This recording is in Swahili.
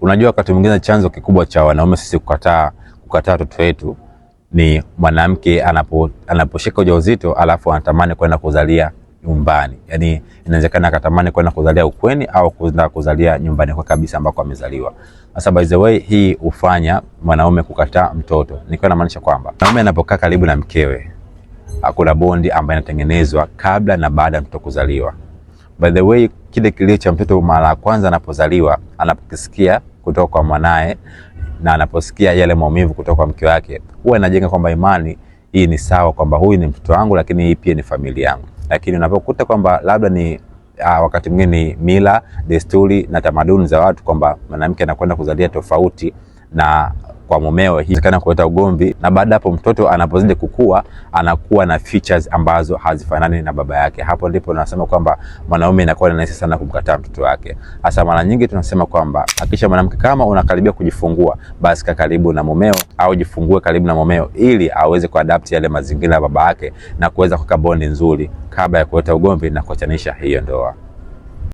Unajua, wakati mwingine chanzo kikubwa cha wanaume sisi kukataa watoto wetu ni mwanamke anaposhika ujauzito alafu anatamani kwenda kuzalia nyumbani. Yaani inawezekana akatamani kwenda kuzalia ukweni au kwenda kuzalia nyumbani kwa kabisa ambako amezaliwa. Sasa by the way, hii hufanya mwanaume kukataa mtoto. Nikiwa namaanisha kwamba mwanaume anapokaa karibu na mkewe, kuna bondi ambayo inatengenezwa kabla na baada ya mtoto kuzaliwa. By the way, kile kilio cha mtoto mara ya kwanza anapozaliwa, anapokisikia kutoka kwa mwanae na anaposikia yale maumivu kutoka kwa mke wake, huwa inajenga kwamba imani hii ni sawa, kwamba huyu ni mtoto wangu, lakini hii pia ni familia yangu. Lakini unapokuta kwamba labda ni wakati mwingine ni mila, desturi na tamaduni za watu kwamba mwanamke anakwenda kuzalia tofauti na kwa mumeo, hii inawezekana kuleta ugomvi, na baada hapo mtoto anapozidi kukua anakuwa na features ambazo hazifanani na baba yake. Hapo ndipo tunasema kwamba mwanaume inakuwa ni rahisi sana kumkataa mtoto wake. Hasa mara nyingi tunasema kwamba hakikisha mwanamke, kama unakaribia kujifungua, basi kaa karibu na mumeo au jifungue karibu na mumeo, ili aweze kuadapt yale mazingira ya baba yake na kuweza kuweka bondi nzuri kabla ya kuleta ugomvi na kuachanisha hiyo ndoa.